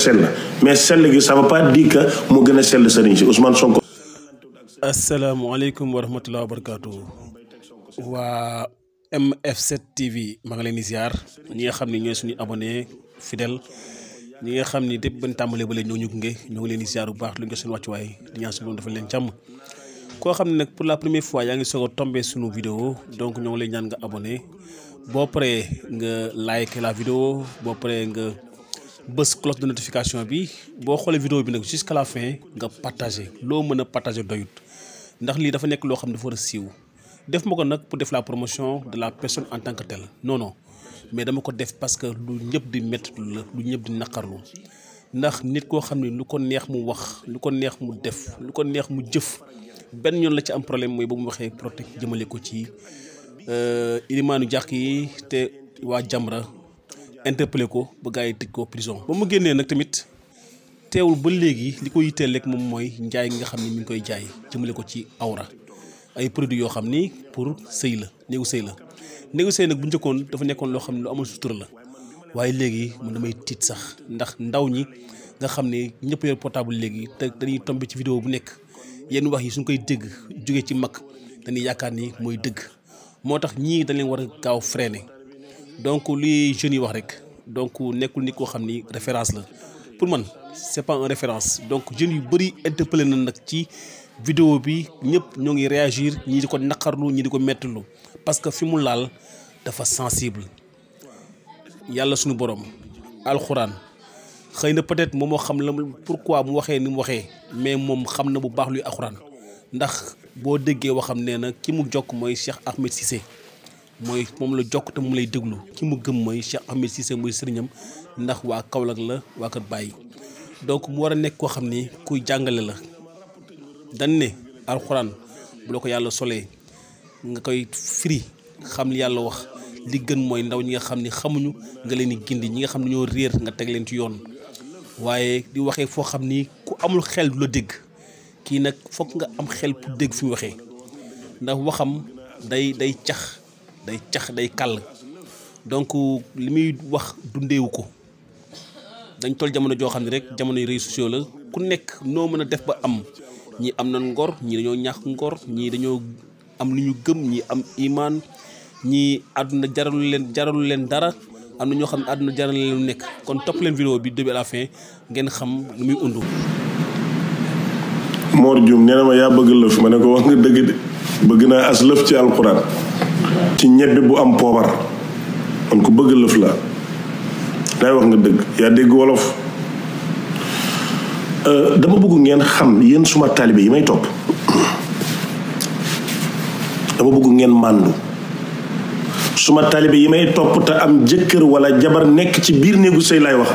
sell mais sell gi ça veut pas dire que mu gën a sell sëriñ si Ousmane Sonko. asalaamaaleykum wa rahmatulah wa barakaatu. waa MF7 TV maa ngi leen di ziar ñi nga xam ne ñooy suñu abonné fidèle ñi nga xam ni depuis ban tàmbalee ba léegi ñoo ñu gunge ñoo ngi leen di ziar bu baax lu ñu ko seen wàccuwaay di ñaan suñu dafa leen jàmm. koo xam ne nag pour la première fois yaa ngi soog a tombé suñu vidéo donc ñoo ngi lay ñaan nga abonné boo paree nga like la vidéo boo paree nga bës cloche de notification bi boo xoolee vidéo bi nag jusqu'à la fin nga partagé loo mën a partagé doyut ndax lii dafa nekk loo xam ne dafa war a siiw def ma ko nag pour def la promotion de la personne en tant que telle non mais dama ko def parce que lu ñëpp di métti la lu ñëpp di naqarlu ndax nit koo xam ne lu ko neex mu wax lu ko neex mu def lu ko neex mu jëf benn yoon la ci am problème mooy ba mu waxee protect jëmale ko ci ilimaanu jàkk yi te waa Jamra interpellé ko ba gars yi tëj ko prison. ba mu génnee nag tamit teewul ba léegi li ko yitteel rek moom mooy njaay gi nga xam ne mi ngi koy jaay jëmale ko ci awra ay produits yoo xam ni pour sëy la néegu sëy la néegu sëy nag bu njëkkoon dafa nekkoon loo xam ne lu amul sutura la waaye léegi mun damay tiit sax ndax ndaw ñi nga xam ne ñëpp yor portable léegi te dañuy tombé ci vidéo bu nekk yenn wax yi suñ koy dégg jóge ci mag dañuy yaakaar ni mooy dëgg moo tax ñii dañ leen war a gaaw freiné donc li jeunes yi wax rek donc nekkul nit koo xam ni référence la pour man c'est pas une référence donc jeunes yu bëri interpellé na nag ci vidéo bi ñëpp ñoo ngi réagir ñii di ko naqarlu ñii di ko mettlu parce que fi mu laal dafa sensible yàlla suñu borom alxuraan xëy na peut-être moom moo xam la pourquoi mu waxee ni mu waxee mais moom xam na bu baax luy alxuraan ndax boo déggee waxam nee na ki mu jokk mooy Cheikh Ahmed Cissé mooy moom la jokk te mu lay déglu ki mu gëm mooy Cheikh Ahmed Cissé mooy sëriñam ndax waa Kaolack la waa Kër Baye donc mu war a nekk koo xam ni kuy jàngale la dañ ne alxuraan bu la ko yàlla solee nga koy firi xam li yàlla wax li gën mooy ndaw ñi nga xam ni xamuñu nga leen di gindi ñi nga xam ne ñoo réer nga teg leen ci yoon waaye di waxee foo xam ni ku amul xel du la dégg kii nag foog nga am xel pour dégg fi mu waxee ndax waxam day cax day kàll donc li muy wax dundeewu ko dañ toll jamono joo xam ne rek jamono yu réseaux sociaux la ku nekk noo mën a def ba am ñii am na ngor ñii dañoo ñàkk ngor ñii dañoo am lu ñu gëm ñii am imaan ñii àdduna jaralu leen dara am na ñoo xam ne àdduna jaral leen lu nekk kon topp leen vidéo bi début à la fin ngeen xam lu muy undu. Mor Dioum nee na ma yaa bëgg lëf ma ne ko wax nga dëgg de bëgg naa as lëf ci alxuraan ci ñebbe bu am poobar man ko bëgg lëf la day wax nga dëgg yaa dégg wolof dama bëgg ngeen xam yéen suma taalibe yi may topp dama bëgg ngeen màndu suma taalibe yi may topp te am jëkkër wala jabar nekk ci biir néegu sëy lay wax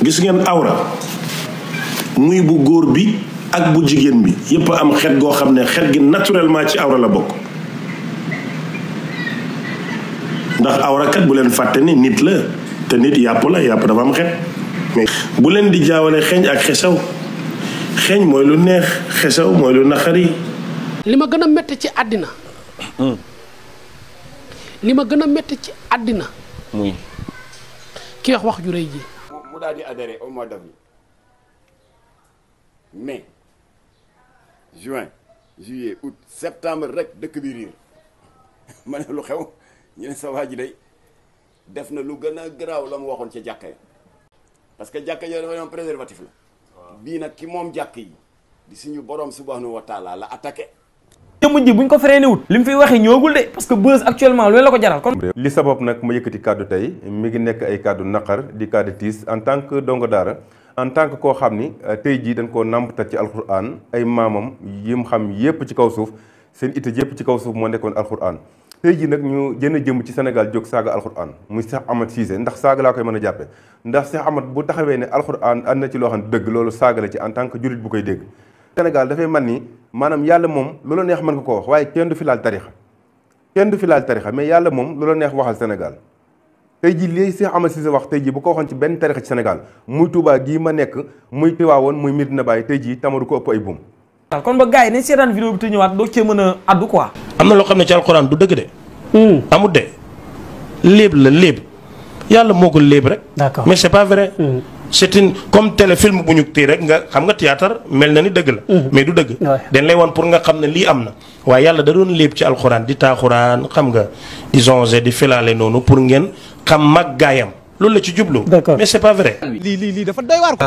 gis ngeen awra muy bu góor bi ak bu jigéen bi yépp am xet goo xam ne xet gi naturellement ci awra la bokk ndax awra kat bu leen fàtte ni nit la te nit yàpp la yàpp dafa am xet mais bu leen di jaawale xeeñ ak xesaw xeeñ mooy lu neex xesaw mooy lu naqari. li ma gën a métti ci àddina li ma gën a métti ci àddina muy ki wax ju rëy ji mu daal di adhéré au mois d'avril mai juin juillet août septembre rek dëkk bi riir ma ne lu xew ñu ne sa waa ji day def na lu gën a garaaw la mu waxoon ca jàkka ya parce que jàkka ya dafa yoon préservatif la bii nag ki moom jàkk yi di suñu borom subhanahu wa taala la attaqué. jëmm ji buñ ko freiné wut li mu fiy waxee ñëwagul de parce que buzz actuellement loolu la ko jaral kon li sabab nag ma yëkkati kàddu tey mi ngi nekk ay kàddu naqar di kàddu tiis en tant que dongo daara en tant que koo xam ni tey jii dañ koo nàmpatal ci alxuraan ay maamam yim xam yépp ci kaw suuf seen itte yépp ci kaw suuf moo nekkoon alxuraan tey jii nag ñu jën a jëm ci Sénégal jóg saaga alxuraan muy Cheikh Ahmed Cissé ndax saaga laa koy mën a jàppe ndax Cheikh Ahmed bu taxawee ne alxuraan ànd na ci loo xam ne dëgg loolu saaga la ci en tant que jurit bu koy dégg Sénégal dafay man ni maanaam yàlla moom loola neex mën nga ko wax waaye kenn du fi laal tarixa mais yàlla moom loola neex waxal Sénégal tey jii li Cheikh Ahmed Cissé wax tey jii bu ko waxoon ci benn tarixa ci Sénégal muy Touba gii ma nekk muy Tiwaawoon muy Medina Baye tey jii tamaru ko ëpp ay buum kon ba gars yi nañ seetaan vidéo bi te ñëwaat doo cee mën a addu quoi am na loo xam ne ci alxuraan du dëgg de amut de léeb la léeb yàlla moo ko léeb rek. D'accord. mais c'est pas vrai. c'est une comme téléfilm bu ñu téye rek nga xam nga théâtre mel na ni dëgg la. mais du dëgg. dañ lay wan pour nga xam ne lii am na. waaye yàlla da doon léeb ci alxuraan di taaxuraan xam nga di zonge di filaale noonu pour ngeen xam màggaayam loolu la ci jublu. D'accord. mais c'est pas vrai. lii dafa doy waar ko.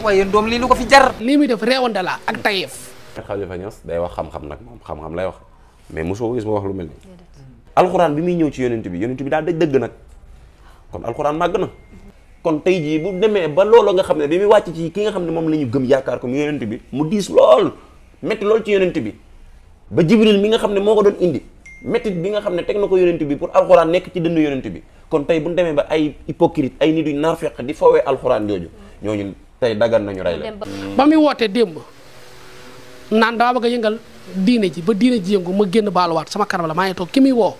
waaye doom lii lu ko fi jar. lii muy def réewande la ak tayeef. Khalifa Niass day wax xam-xam nag moom xam-xam lay wax mais mosoo ko gis ma wax lu mel ni alxuraan bi muy ñëw ci yonent bi daal daj dëgg nag kon alxuraan màgg na kon tey jii bu demee ba loolu nga xam ne bi muy wàcc ci ki nga xam ne moom la ñu gëm yaakaar ko mu yonent bi mu diis lool métti lool ci yonent bi ba Jibril mi nga xam ne moo ko doon indi métti bi nga xam ne teg na ko yonent bi pour alxuraan nekk ci dënd yonent bi kon tey bu ñu demee ba ay hypocrite ay nit yu narfeq di fawee alxuraan jooju ñooñu tey dagan nañu rey la. ba muy wootee démb naan dama bëgg a yëngal diine ji ba diine ji yëngu ma génn baaluwaat sama kanam la maa ngi toog ki muy woo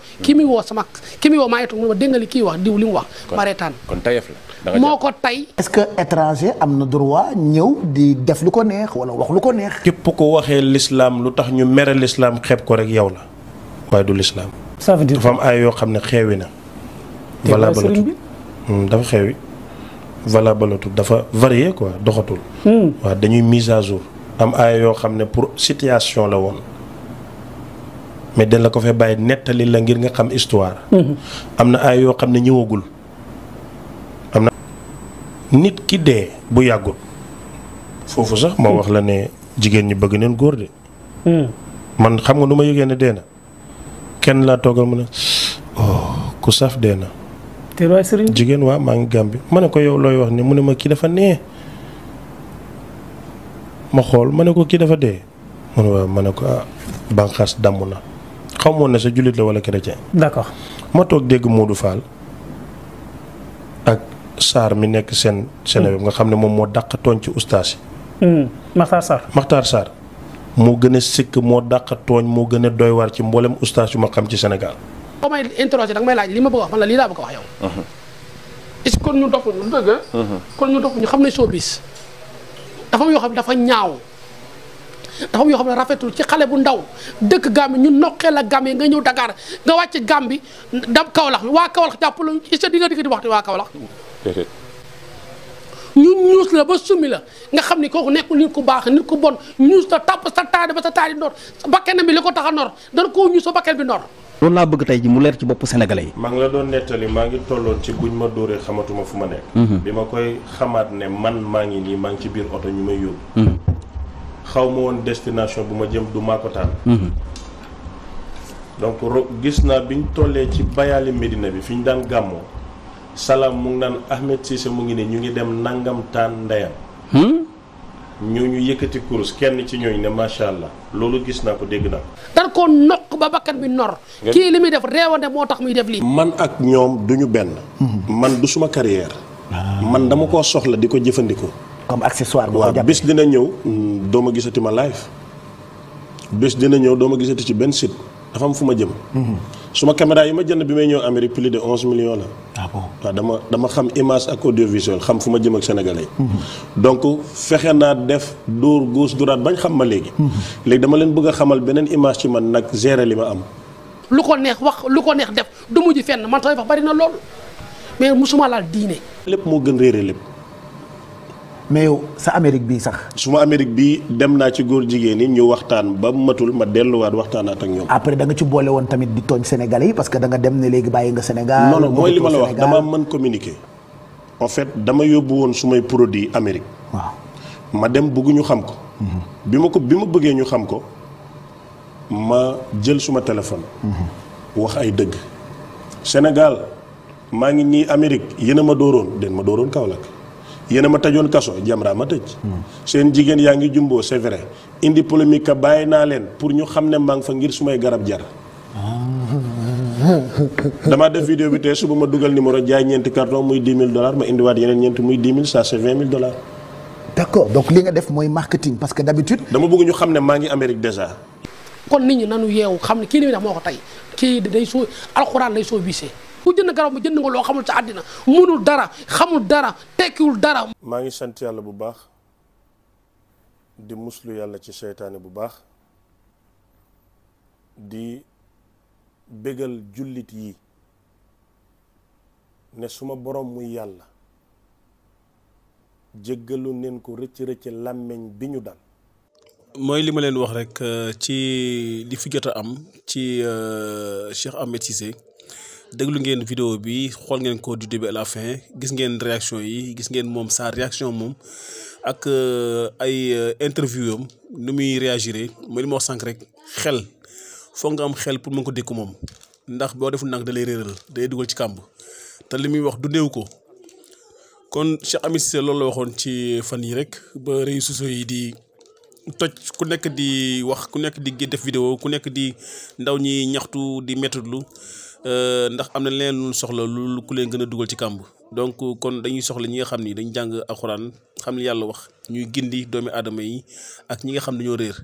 maa ngi toog mu ne ma dégg nga li kii wax diw li mu wax ma reetaan kon tayef la moo ko tey. est-ce que étranger am na droit ñëw di def lu ko neex wala wax lu ko neex. képp ko waxee l'islam lu tax ñu mere l'islam xeeb ko rek yow la waaye du l'islam. ça veut dire dafa am ay yoo xam ne xeewi na. valable dafa xeewi valable dafa varié quoi doxatul. waaw dañuy mise à jour. am ay yoo xam ne pour situation la woon mais dañ la ko fee bàyyi nettali la ngir nga xam histoire. am na ay yoo xam ne ñëwagul. am na nit ki dee bu yàggul foofu sax moo wax la ne jigéen ñi bëgg neen góor de. man xam nga nu ma yëgee ne dee na kenn laa toogal mu ne oh ku saf dee na. te waay sëriñ jigéen waa maa ngi Gàmbi ma ne ko yow looy wax ni mu ne ma kii dafa nee. ma xool ma ne ko kii dafa dee mu ne waaw ma ne ko banqaas damm na xaw moon ne sa jullit la wala chrétien. d'accord. ma toog dégg Modou Fall ak Sarr mi nekk seen Sénégal nga xam ne moom moo dàq tooñ ci ustaas yi. Makhtar Sarr moo gën a sikk moo dàq tooñ moo gën a doy war ci mboolem ustaas yu ma xam ci Sénégal. boo may interroger danga may laaj li ma bëgg wax man la lii laa bëgg a wax yow. est-ce que kon ñu dopp ñu dëgg. kon ñu dopp ñu xam ne showbiz dafa am yoo xam ne dafa ñaaw dafa am yoo xam ne rafetul ci xale bu ndaw dëkk Gàmbi ñu noqee la Gàmbi nga ñëw Dakar nga wàcc Gàmbi dam Kaolack waa Kaolack jàpp la est-ce que di nga di wax waa Kaolack. ñu ñuus la ba summi la nga xam ni kooku nekkul nit ku baax nit ku bon ñuus la tàpp sa taadi ba sa taadi nor bakkenam bi li ko tax a nor dana koo ñuus sa bakken bi nor. loolu laa bëgg tey ji mu leer ci bopp sénégalais yi. maa ngi la doon nettali maa ngi tolloon ci buñ ma dóoree xamatuma fu ma nekk. bi ma koy xamaat ne man maa ngi nii maa ngi ci biir oto ñu may yóbbu. xaw ma woon destination bu ma jëm du maa ko tànn. donc gis naa biñ tollee ci bayaali Médina bi fi ñu daan gàmmoo salaam mu ngi naan Ahmed Cissé mu ngi ne ñu ngi dem nangam taan ndeyam. ñooñu yëkkati kurus kenn ci ñooñu ne macha allah loolu gis naa ko dégg naa ko. dan koo nokk ba bakkan bi nor. kii li muy def réewande moo tax muy def lii. man ak ñoom duñu benn. man du suma carrière. man dama koo soxla di ko jëfandikoo. comme accessoire boo ko waaw jàppee. bis dina ñëw doo ma gisati ma live bis dina ñëw doo ma gisati ci benn site dafa am fu ma jëm. suma caméra yi ma jënd bi may ñëw Amérique plus de 11 millions la. ah bon waaw dama xam image ak audiovisuel xam fu ma jëm ak sénégalais yi. donc fexe naa def dóor gauche droite bañ xam ma léegi. léegi dama leen bëgg a xamal beneen image ci man nag gérer li ma am. lu ko neex wax lu ko neex def du mujj fenn man tamit wax bari na lool mais musuma laal diine. lépp moo gën réere lépp. mais yow sa Amérique bii sax. suma Amérique bii dem naa ci góor jigéen ñi ñu waxtaan ba matul ma delluwaat waxtaanaat ak ñoom. après da nga ci boole woon tamit di tooñ Sénégalais yi parce que da nga dem ne léegi bàyyi nga Sénégal. non mooy li ma la wax Sénégal. dama mën communiquer. en fait dama yóbbu woon sumay produit Amérique. waaw ma dem bëgg ñu xam ko. bi ma bëggee ñu xam ko ma jël suma téléphone. wax ay dëgg. Sénégal maa ngi nii Amérique yéen a ma dooroon den ma dooroon Kaolack yéen a ma tëjoon kaso Jamra ma tëj. seen jigéen yaa ngi jumboo c'est vrai indi polémique ka bàyyi naa leen pour ñu xam ne maa ngi fa ngir sumay garab jar. damaa def vidéo bi tey suba ma dugal numéro jaay ñeenti carton muy $10,000 ma indiwaat yeneen ñeenti muy 10 000 ça c'est $20,000. d'accord donc li nga def mooy marketing parce que d'habitude. dama bëgg ñu xam ne maa ngi Amérique déjà. kon nit ñi nanu yeewu xam ne kii li muy def moo ko tey kii day soo alxuraan lay soo bisee ku jënd garab mu jënd nga loo xamul sa àddina munul dara xamul dara tekkiwul dara. maa ngi sant yàlla bu baax di muslu yàlla ci seytaane bu baax di bégal jullit yi ne suma borom muy yàlla jéggalu neen ko rëcc làmmeñ bi ñu dal. mooy li ma leen wax rek ci li fi jot a am ci Cheikh Ahmed Cissé déglu ngeen vidéo bi xool ngeen ko du début à la fin gis ngeen réaction yi gis ngeen moom sa réaction moom ak ay interview am nu muy réagir mooy li ma wax sànq rek xel foog nga am xel pour mën ko dékku moom ndax boo deful nag da lay réeral day dugal ci kàmb te li muy wax du néew ko kon Cheikh Ahmed Cissé loolu la waxoon ci fan yi rek ba réseaux sociaux yi di toj ku nekk di wax ku nekk di def vidéo ku nekk di ndaw ñi ñaxtu di mettitlu ndax am na leen lu soxla lu ku leen gën a dugal ci kàmb donc kon dañuy soxla ñi nga xam ni dañ jàng alxuraan xam li yàlla wax ñuy gindi doomi aadama yi ak ñi nga xam dañoo réer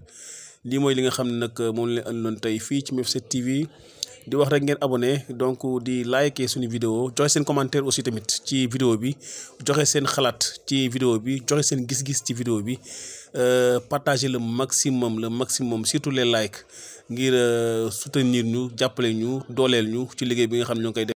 lii mooy li nga xam ne nag moom leen andiloon tey fii ci MF7 TV di wax rek ngeen abonné donc di liker suñu vidéo joxe seen commentaire aussi tamit ci vidéo bi joxe seen xalaat ci vidéo bi joxe seen gis-gis ci vidéo bi partager le maximum surtout les likes ngir soutenir ñu jàppale ñu dooleel ñu ci liggéey bi nga xam ne ñoo ngi koy def